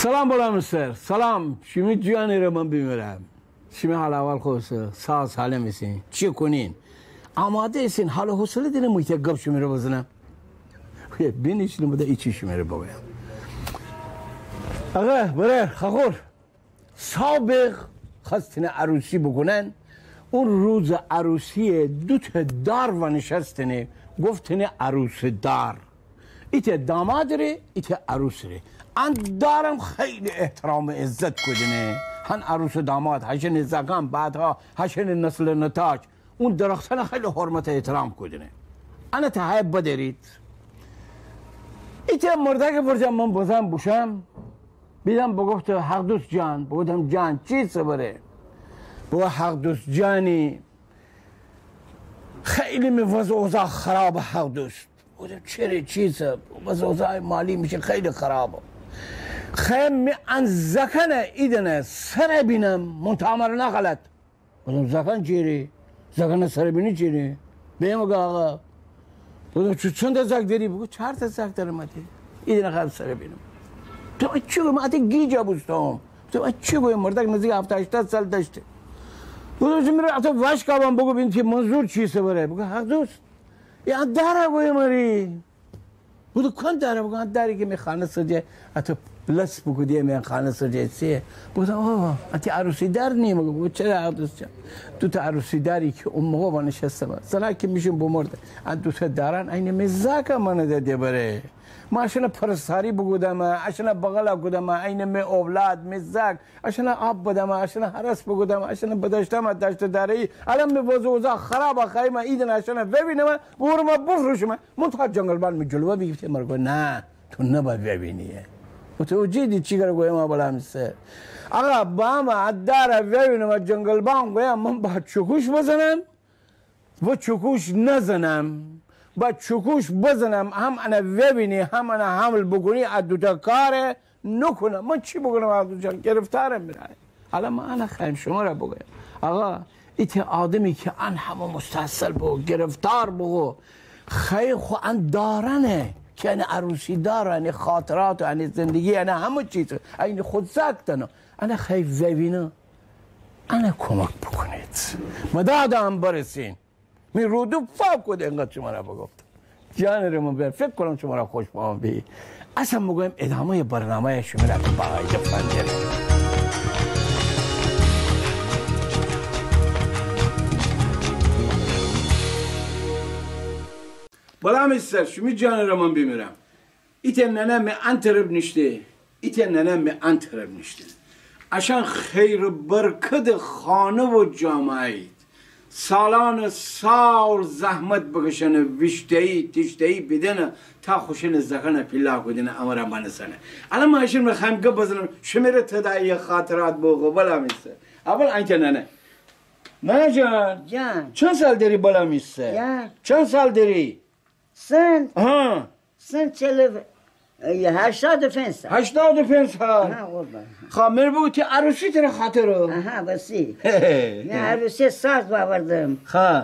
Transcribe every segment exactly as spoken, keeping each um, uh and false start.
سلام بلا می سر، سلام. شیمی جانی ره من بیمیرم. شیمی حال احوال خوبه؟ ساغ سالم ایسین؟ چی کونین؟ آماده ایسین؟ حال و حوصله دینه مو ایته گپ شیمی ره بزنم؟ بینیشینم بده ایچی شیمی ره بگویم. آقا، برار، خاخور. سابق خواستینه عروسی بوکونن. اون روز عروسی دوته دار وانیشستینه، گفتینه عروس دار. ایته داماد ره، ایته عروس ره. ان دارم خیلی احترام و عزت کودینه. هن عروس و داماد، هشانه زاکان، بعدها هشانه نسل نتاج. اون درختانه خیلی حرمت و احترام کودینه. انه تهیه بدارید. ایته مرداکه برجه من بزم بوشم. بیدم بگفته: «حقدوست جان.» بگفتم: «جان، چی سبره؟» بگو: «حقدوست جانی، خیلی می وضع اوضاع خرابه حقدوست.» بگفتم: «چره، چی سبب؟» «وضع اوضاع مالی میشه خیلی خرابه. خوایم می ان زاکانه ایدانه سر بینم، منتها مره ناخوالد.» بگفتم: «زاکان چیره؟ زاکانه سر بینی چیره؟ بیمه گه آقا.» بگفتم: «چو چند تا زاک داری؟» بگو: «چار تا زاک دارم اتی. ایدانه خوایم سر بینم.» تو چی گویی؟ من اتی گیجه بوستم. تو چی گویی؟ مرداک نزدیک هفتاد هشتاد سال داشته. بگفتم: «چی میره اتی واشکابم، بگو بین تی منظور چی سبره؟» بگو: «حقدوست، یا داره گویی مری.» بگو: «کون داره؟» بگو: «ان داری که می خانه سر جه اتی لس بوکودی، می خانه سر جه ایسه.» بگو: «آه، اتی عروسی دار نیه؟» بگو: «چره حقدوست جان؟ دوتا عروسی داری که اون موقع وانیشسته با. زنه که میشون بمرده. ان دوتا داران عین می زاکه مانده ده بره. من اشانه پرستاری بوکودم، اشانه بغل کودم، عین می اولاد، می زاک. اشانه آب بدم، اشانه هرس بوکودم، اشانه بداشتم دشت داره‌ای. الان می وضع اوضاع خرابه، خوایم ایدانه اشانه ووینم، ببرم بفروشم.» منتها جنگلبان می جلوه بیگیفته، مره گفت: «نه، تو نباید ووینی.» متوجه دی چی کره گویم بلا می سر؟ آقا، بامه ا داره ووینم، جنگلبان گویم من با چکوش بزنم و چکوش نزنم، با چکوش بزنم، هم انه ووینی، هم انه حمل بوکونی، ا دوتا کاره نوکونم. من چی بوکونم؟ حقدوست جان، گرفتارم میرم. حالا من انه خوایم شمره بگویم. آقا، ایته آدمی که ان همه مستحصل بو، گرفتار بو، خیر خو ان دارانه که انه عروسی دارانه، خاطرات و انه زندگی، انه همه چیز، انه خو زاک دانه، انه خیر ووینه، انه کمک بوکونید. مداد ان برسین. می رودو فاک کوده، انقدر شمره بگفتم. جان ره من بر، فکر کنم شمره خوش بامه بی. اصلاً بگویم ادامهٔ برنامه شمره با عایده فندر. بلا می سر، شیمی جان ره من بیمیرم. ایته ننه می ان طرف نیشته، ایته ننه می ان طرف نیشته. اشان خیر و برکت خانه و جامعه اید. سالان سال زحمت بکشنه، ویشته‌ای، تیشته‌ای بیدنه، تا خوشانه زاکانه پیلا کودینه، امره مانستنه. الان من اشان خوایم گپ بزنم، شمره تداعی خاطرات بوکو، بلا می سر. اول انکه ننه. ننه جان. جان. چند سال دری بلا می سر؟ جان. چند سال دری؟ سن؟ ها. سن چل و، اه، هشتاد و پنج سال. هشتاد و پنج سال. ها، قربان. خب، مره بگو تی عروسی تره خاطره؟ آها، بسی. می عروسی ساز باوردم. خب.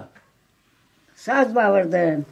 ساز باوردم.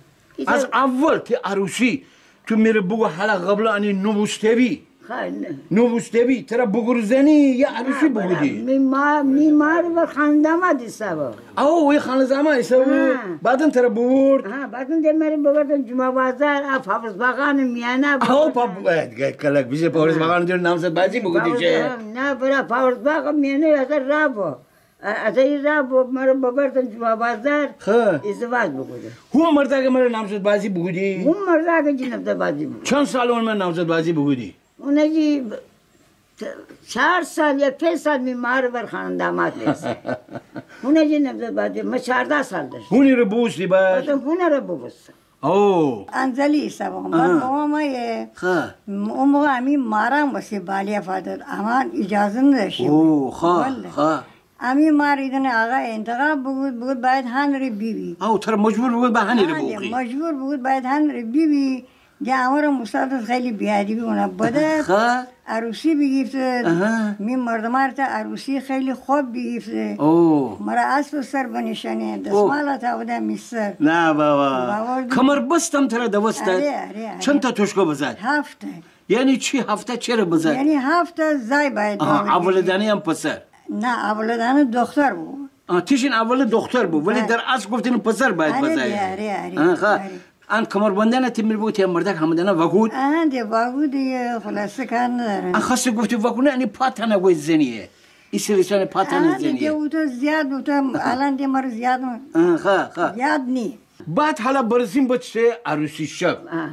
از اول تی عروسی، تو مره بگو، حالا قبلا انی نوبوسته بی؟ خب، نه. نوبوسته بی، تره بگروزنی یا عروسی بوکودی؟ می مار، می مار و خان‌داماد ایسه بو. او، وی خان‌زامه ایسه بو؟ ها. بعداً تره ببرد؟ ها، بعداً ده مره ببردن جمعه بازار، ا پاورس باغان میانه ببردن. او، پا-، اه، کلک بیجه پاورس باغان دور نامزد بازی بوکودی چه؟ نه، برا پاورس باغ میانه از راه بو. ا-، از ای راه بو، مره ببردن جمعه بازار. خب. ازدواج بوکودی. هون مرداکه مره نامزد بازی بوکودی؟ هون مرداکه جی نامزد بازی بوکودی. چند سال اون مره نامزد بازی بوکودی؟ اونه جی ب-، ت-، چار سال یا پنج سال می مار بر خان‌داماد نیسه. اونه جی نامزد بازی، مه چارده سال داشت. هونی ره بوستی بر؟ بعد هونه ره بوستم. او. انزلی ایسه بو. آها. بعد بابا مه یه، خب. م-، او موقع امی ماران وسی بالیا فادر. امان اجازه نداشتی. او، خب، والله. خب. امی مار ایدانه آقا انتخاب بوکود، بوکود باید هنری بیبی. او، تره مجبور بوکود با هنری بوخوری. مجبور بوکود باید هنری بیبی. ده امره مساعدت خیلی بیادبی اونه بده. خب. عروسی بیگیفته. آها. می مردمار ته عروسی خیلی خوب بیگیفته. او. مره اسب سر بنیشانه، دسمال تاوده می سر. نه بابا. باور ده. کمر بستم تره دوسته. آره، آره، آره. چند تا تشکه بزد؟ هفت تا. یعنی چی هفته چره بزه؟ یعنی هفته زای باید باورده. اول دانه هم پسر؟ نه، اول دانه دختر بو. آه، تیشین اول دختر بو، ولی در اصل گفتین پسر باید بزه. آره، آره. ان کمربندانه تی مره بوگو تی مردک همدانه وگود؟ آه، ده وگود، خلاصه کار نداره. ان خاصه گفتی وگود نه، یعنی پا تانه گوی زنیه. ای سریشان پا تانه زنیه. ده اوتو زیاد، اوتو الان ده مره زیاد. آه، خا، خا. زیاد نی. بعد حالا برسیم به چه عروسی شب. آه.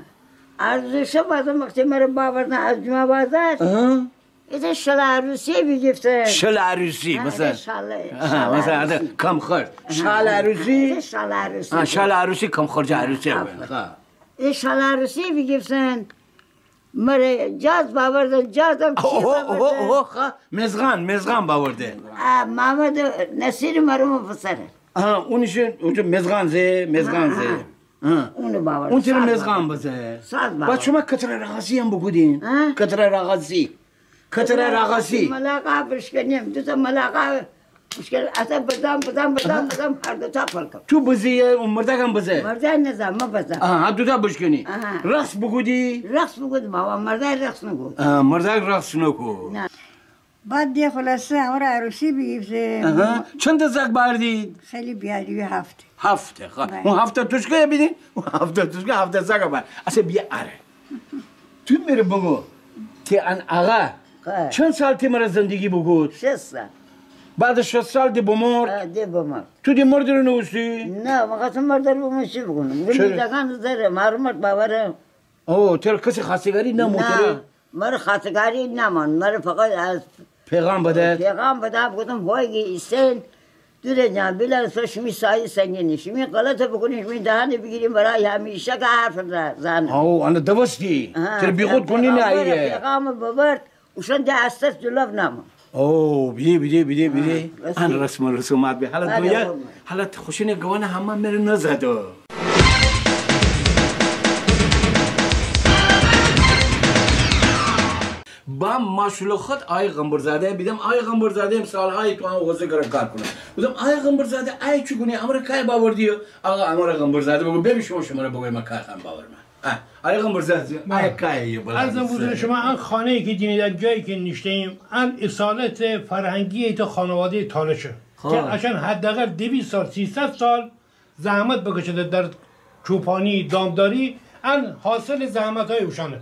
عروسی شب بعد وقتی مره باوردن از جمعه بازار. آها. ایتا شال عروسی بیگیفتن. شال عروسی، مثلا. شال، شال مثلا، عروسی. کم خرج. شال عروسی. ایتا شال عروسی. آه، شال عروسی کم خرج عروسی. آفرین. ای شال عروسی بیگیفتن. مره جاز باوردن، جازم چی باوردن؟ اوه، اوه، خا، مزغان، مزغان باورده. آه، محمد نصیر مرحوم پسره. آه، اونیش اونجا مزغان زه، مزغان زه. آه. اونو باورده. اون تره مزغان بزه. ساز باورده. بعد شما کتره رقاصی هم بوکودین؟ آه؟ کتره رقاصی. کتره رقاصی. ملاقه بشکنیم، دوتا ملاقه بشکنیم. اصلا بزم، بزم، بزم، بزم، هر دوتا پل کن. تو بزی، اون مردک هم بزه؟ مردک نزم، من بزم. آها، دوتا بشکنی. آها. رقص بوکودی؟ رقص بوکود بابا، مردک رقص نوکود. آه، مردک رقص نوکود. نه. بعد ده خلاصه امره عروسی بیگیفته. آها. چند زاک باوردی؟ خیلی بیادی، هفت. هفت، خا. بله. اون هفت توشکه بیدین؟ اون هفت توشکه، هفت زاک باورد. اصلا بیا اره. تو مره بوگو، تی ان آقا، خا. چند سال تی مره زندگی بوکود؟ شصت سال. بعد شصت سال ده بمرد؟ آه، ده بمرد. تو ده مردره نوستی؟ نه، من خواستم مردره بوموستی بوکونم. چره؟ میزگان زره، محرومت باوره. اوه، تره کسی خواستگاری نمو تره؟ نه، مره خواستگاری نمان، مره فقط از پیغام بده. پیغام بده، بوگفتم وای گی ایسن، دوده جان، بیلر سو شیمی سایه سنگینی، شیمی غلط بوکونی، شیمی دهنه بیگیریم برای همیشه که حرف زنه. اوه، انه دوستی. آها، تره بیخود کنی نه ایه. پیغام ببرد، اوشان ده استر جلو نمان. اوه، بیدی، بیدی، بیدی، بیدی. آه، رسمی. ان رسم و رسومات بی. حالا دنیا، حالا خوشینه گوانه همه مره نزدو. با ماشاءالله خود آقای قنبرزاده بیدم. آقای قنبرزاده هم سالهای تو هم حوزه گره کار کونه. بودم آقای قنبرزاده، آی چی کونی؟ امره کای باوردی؟ آقا، امره قنبرزاده بوگو، ببی شما، شمره بوگو، من کار خواهم باورم. آه، آقای قنبرزاده، آی کای یه بلا. عرضم بزرگ شما، ان خانه‌ای که دینید، ان جایی که نیشته‌ایم، ان اصالت فرهنگی ایتا خانواده تالشه. خب. که اشان حداقل دویست سال، سیصد سال زحمت بکشده در چوپانی، دامداری، ان حاصل زحمت‌های اوشانه.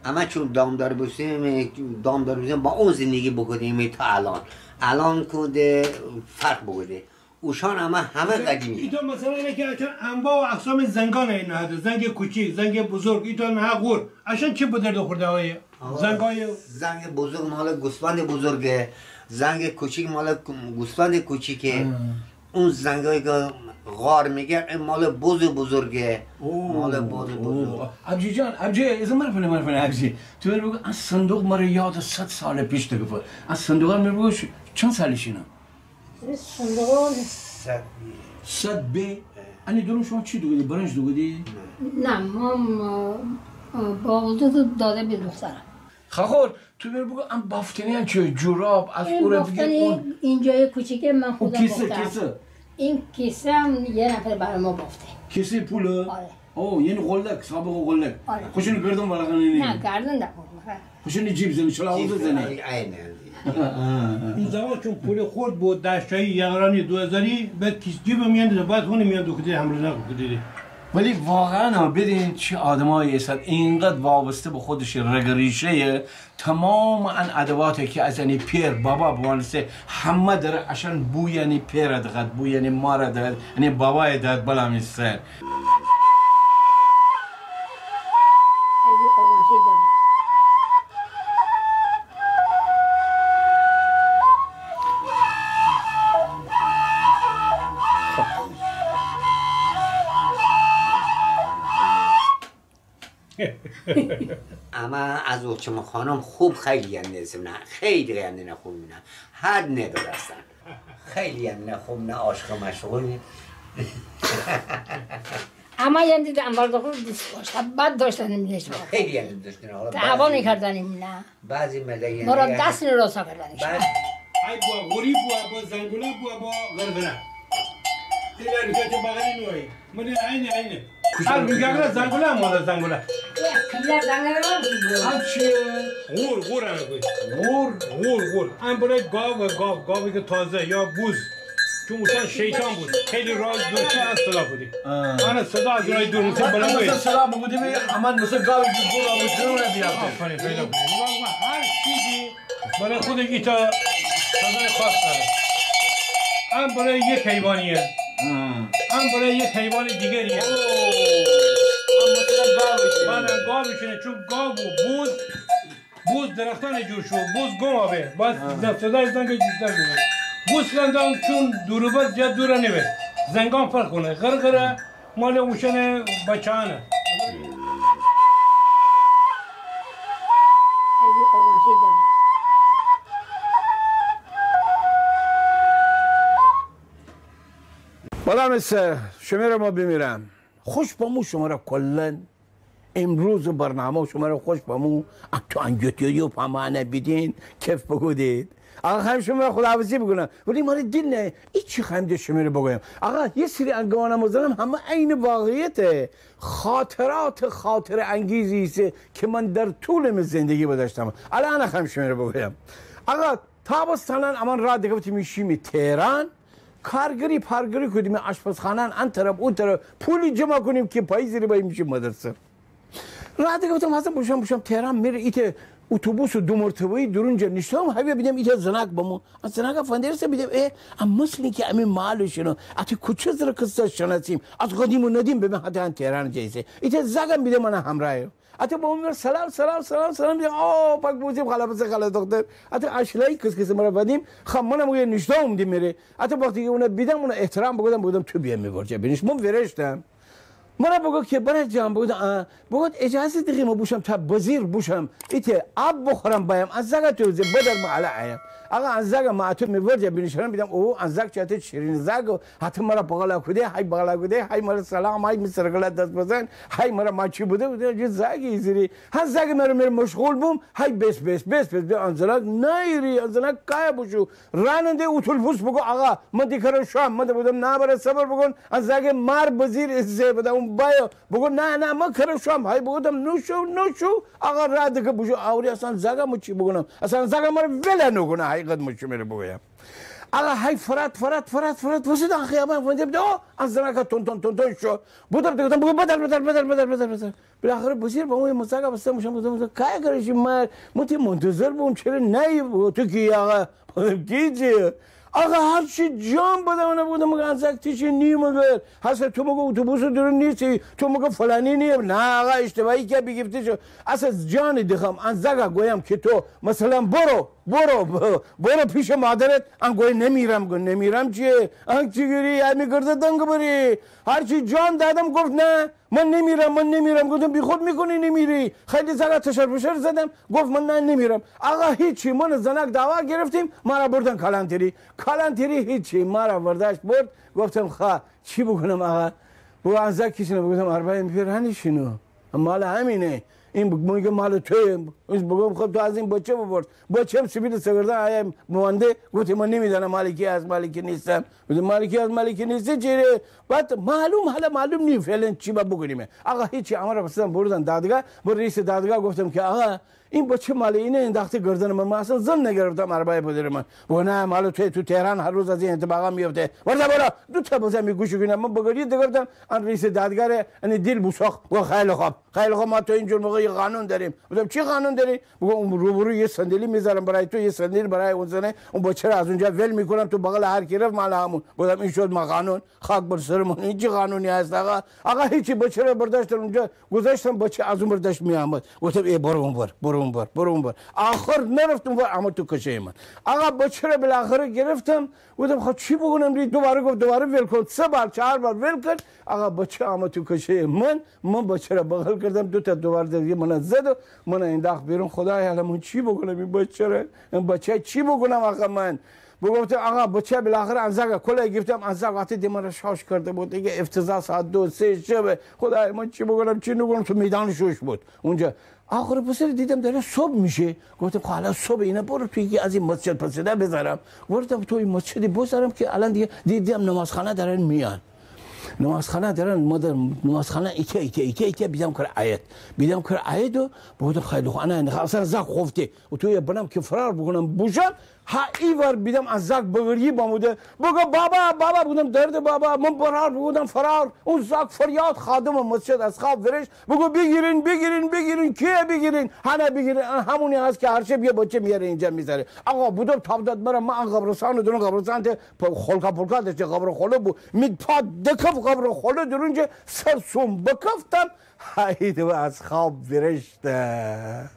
اما چون دامدار بوستیم، دامدار بوستیم، با اون زندگی بوکودیم تا الان. الان کوده فرق بوکوده. اوشان اما همه قدیمی. ایتا مثلاً اینه که اصلاً انواع و اقسام زنگان اینه هده. زنگ کوچیک، زنگ بزرگ، ایتا نه غور. اشان چی به درد خورده آقای؟ آقا، زنگای زنگ بزرگ مال گوسفند بزرگه، زنگ کوچیک مال گوسفند کوچیکه. آه. اون زنگایی که غار می‌گه، این مال بز بزرگه. اوه، مال بز بزرگ. اوه. ابجی جان، ابجی، ایزه مره فنه، مره فنه، ابجی. تو مره بوگو، ان صندوق مره یاد صد سال پیش دگفه. ان صندوق مره بوگو، چند سالش اینه؟ صد. صد به؟ انی دورون شما چی دوگودی؟ برنج دوگودی؟ نه، ما، ما، اه، باقلا داده به دخترم. خاخور، تو مره بوگو، ان بافتنی ان چی؟ جوراب، از او بافتنی، اینجای کوچیکه من خودم بافتم. کیسه، کیسه. این کیسه هم یه نفر برای ما بافته. کیسه پوله؟ آره. اوه، یعنی غلک، سابق غلک. آره. خوشونی گردن ورقه نی؟ نه، گردن نبود. خوشونی جیب زنی، چلا اوزه زنی. جیب زنی، عینه. اون زمان چون پول خورد بود، دشتایی، یغرانی، دو هزاری، بعد کیس جیب میان ده، بعد هونی میان دوکودی، همره نکودی. ولی واقعاً ها، بدین چی آدمایی ایسد، اینقدر وابسته به خودش رگ ریشه‌یه، تمام ان ادواتی که از انی پئر بابا بوانسته، همه دره اشان بوی انی پئر دقد، بوی انی مار دقد، انی بابای دقد بلا می سر. اما از اوچم خانم خوب خیلی یندین سمنه، خیلی یندین خوب مینه، حد نداره اصلاً. خیلی یندین خوب مینه، عاشق مشغول. اما یندین ده انبار دخول دیس باشته، بعد داشتن می‌نش. خیلی یندین داشتن، حالا دعوا بعضی نکردن اینا. بعضی مردم یعنی مارا دست نراسا کردن اینا. بعض ای بوا، غریب بوا، با زنگوله بوا، با غرغره. این حرکت بغلی نوعی. من عینه، عینه. هر می‌گم زنگوله، مال زنگوله. هم چیه؟ غور، غور انه گوی. غور؟ غور، غور. ان برای گاو، گاو، گاوی که تازه یا بوز. چون اوشان شیطان بود. خیلی راه دور شو، ان صدا بودی. آه. ان صدا از راه دور مثل بلند مثل بود. صدا بودی، اما مثل گاوی که گور آمد، گور بیاد. آفرین، پیدا بودی. هر چیزی برای خود ایتا صدای خاص داره. ان برای یک حیوانیه. آه. ان برای یک حیوان دیگریه. اوه. ان مثلاً گاوی شه. بله، گاوی شه، چون گاو و بوز، بوز درختان جور شو، بوز گم آبه. بس آه. ز-، صدای زنگ جوشتر بوده. گوسفندان چون دور و بر زیاد دور نیبه. زنگان فرق کنه. غرغره مال اوشن بچانه. بلا می سر، شمره ما بیمیرم. خوش بمو شمره کلاً. امروز برنامه شمره خوش بمو. اتو انگیوتیو فهمانه بیدین، کیف بوکودید. آقا خوایم شمره خداحافظی بوکونم. ولی مره دیل نه، ایچی خوایم ده شمره بوگویم. آقا، یه سری انگوانه مزنم همه عین واقعیته. خاطرات خاطره انگیزی ایسه که من در طول می زندگی بداشتم. الان خوایم شمره بوگویم. آقا، تابستانان امان راه دکفتیم شیمی تهران. کارگری پارگری کودیم آشپزخانان، ان طرف او طرف، پولی جمع کونیم که پاییزی ره باییم شیم مدرسه. راه دکفتم، هستم بوشم، بوشم تهران مره ایته اتوبوس دو مرتبه‌ای دورون جا نیشتم، هی بیدم ایته زناک بمو. ان زناکه فندرسه بیدم، اه، ان مثل اینکه امی مال شنو، اتی کوچه زره کسه شناسیم، از قدیم و ندیم ببین حتی ان تهران جا ایسه. ایته زاکم بیدم انا همراهه. اته بامو سلام، سلام، سلام، سلام بیدم، آه، پاک بوسیم خاله پسر خاله دختر. اته آشنایی کس کس مره بدیم، خب منم اویه نیشتم دی مره. اته وقتی که اونه بیدم، اونه احترام بوکودم، بوگودم تو بیا می ورجه بینیش. من ورشتم. مره بوگو که برار جان، بوگودم، آه، بوگود اجازه دیدی من بوشم تا بزیر بوشم، ایته آب بخورم بایم، ان زاکه تو زه بدار من اله آیم. آقا ان زاکه من اته می ورجه بینیشانم بیدم، او ان زاک چه اته شیرین زاک، اته مره بغلا کوده، هی بغلا کوده، هی مره سلام، هی می سرگله دس بزن، هی مره ماچی بده، بوده، جه زاکی ایزیری. هر زاکی مره، مره مشغول بوم، هی بس، بس، بس، بس، بس، ان زناک نایری، ان زناک کایه بوشو. راننده اتوبوس بوگو، آقا، من دی کره شوام، من ده بوگودم، نه، بره صبر بوکون، ان زاکه مار بزیر ایسه بده، اون بایه. بوگو، نه، نه، من کره شوام، هی بوگودم، نوشو، نوشو، آقا، راه دکه بوشو، آوری اصلاً زاکه من چی بوکونم، اصلاً زاکه مره وله نوکونه، حقیقت من شمره بوگویم. آقا، هی فرات، فرات، فرات، فرات، وسط ان خیابان فندرسه بیدم، او، ان زناکه تون، تون، تون، تون شو. بودم، بودم، بودم، بدار، بدار، بدار، بدار، بدار، بدار. بالاخره بزیر بامو مزاکه بسته بوشم، بوگودم، بوگودم، کایه کره شی مار، من تی منتظر بوم، چره نایی بوگو، تو کی آقا؟ کی چی؟ آقا هرچی جان بدم اونه بوگودم، مگه ان زاک تی چی نیه مگر؟ هسه تو مگه اتوبوس دورون نیستی؟ تو مگه فلانی نیه؟ نه آقا، اشتباهی که بیگیفته شو. اسه جانی دخم، ان زاکه گویم که تو مثلاً برو، برو، برو پیش مادرت، ان گوی نمیرم، گو نمیرم چیه؟ ان چی گری؟ امی گرده دنگ بری. هرچی جان دادم گفت نه، من نمیرم، من نمیرم. گفتم بی خود می‌کنی نمیری؟ خیلی زاکه تشر فشر زدم، گفت من نه نمیرم. آقا هیچی، من زناک دعوا گرفتیم، مره بردن کلانتری. کلانتری هیچی، مره برداشت برد. گفتم خا، چی بوکونم آقا؟ بوگو ان زاک کیشنه؟ بوگودم اربای می پئر هنی شینو. مال همینه. این ب-، میگه مال تویه. بوگودم خب تو از این بچه بپرس. بچه‌م سیبیل سگردان آیه مانده. گفتی من نمی‌دانم مال کی هست، مال کی نیستم. گفتم مال کی هست، مال کی نیسته چیره؟ بعد معلوم، حالا معلوم نیه فعلاً چی با بوکونیم. آقا هیچی، امره بستن بردن دادگاه. با رئیس دادگاه گفتم که آقا این بچه مال اینه، انداخته گردن من، من اصلاً زن نگرفتم اربای پدر من. بوگو نه، مال تویه، تو تهران هر روز از این اتفاقا میفته. ورده برو، دو تا بزن می گوشی گونه، من بگردی دگفتم، ان رئیس دادگاه ره، ان دیل بوساخت. بوگو خیلی خوب، خیلی خوب، ما تو اینجور موقع یه قانون داریم. بوگودم چی قانون داری؟ بوگو اون روبرو یه صندلی میذارم برای تو، یه صندلی برای اون زنه، اون بچه ره از اونجا ول می‌کنم، تو بغل هر کی رفت مال همون. بوگودم این شد ما قانون، خاک بر سرمون، این چی قانونی هست آقا؟ آقا هیچی، بچه ره برداشتن اونجا گذاشتم، بچه از اون ور داشت می‌آمد. گفتم ای برو اون ور، برو اون ور، برو اون ور. آخر نرفت اون ور، آمد تو کشه من. آقا بچه ره بالاخره گرفتم، گفتم خب چی بوکونم؟ دوباره گفت دوباره ول کن، سه بار چهار بار ول کرد. آقا بچه آمد تو کشه من، من بچه ره بغل کردم، دو تا دوباره دیگه من زد و من انداخت بیرون. خدایا الان من چی بوکونم این بچه ره؟ این بچه چی بوکونم آقا من؟ بوگفتم آقا بچه بالاخره ان زاکه کلاه گیفتم، ان زاک وقتی ده مره شاش کرده بود، دیگه افتضاح ساعت دو سه شبه. خدایا من چی بوکونم چی نوکونم؟ تو میدان شوش بود اونجا. آخر پسر دیدم داره صبح می‌شه. گفتم خب حالا صبح اینه، برو تو یکی از این مسجد پسیده بذارم. گفتم تو این مسجدی بذارم که الان دیگه دیدم نمازخانه دارن میان. نمازخانه درن، مدر نمازخانه ایته، ایته، ایته، ایته، بیدم کره آید. بیدم کره آید و بوگودم خیلی خو، انه، انه، اصلاً زاک خوفته. و تو یه بنم که فرار بوکونم بوشم، ها ایوار بیدم از زاک بگریه باموده. بوگو بابا، بابا، بوگودم درده بابا، من فرار بوکودم، فرار. اون زاک فریاد، خادم مسجد از خواب ویریشت. بوگو بیگیرین، بیگیرین، بیگیرین، کیه بیگیرین؟ هنه بیگیرین، ان همونی هست که هر شب یه بچه میاره اینجا میذاره. آقا بودم تاب داد مرا، من ان قبرستان دونم، قبرستان ته پ-، خلکا پلکا داشته، قبر خله بو. می پا دکف قبر خله درون جه سر سوم بکفتم، هایده و از خواب ویریشته.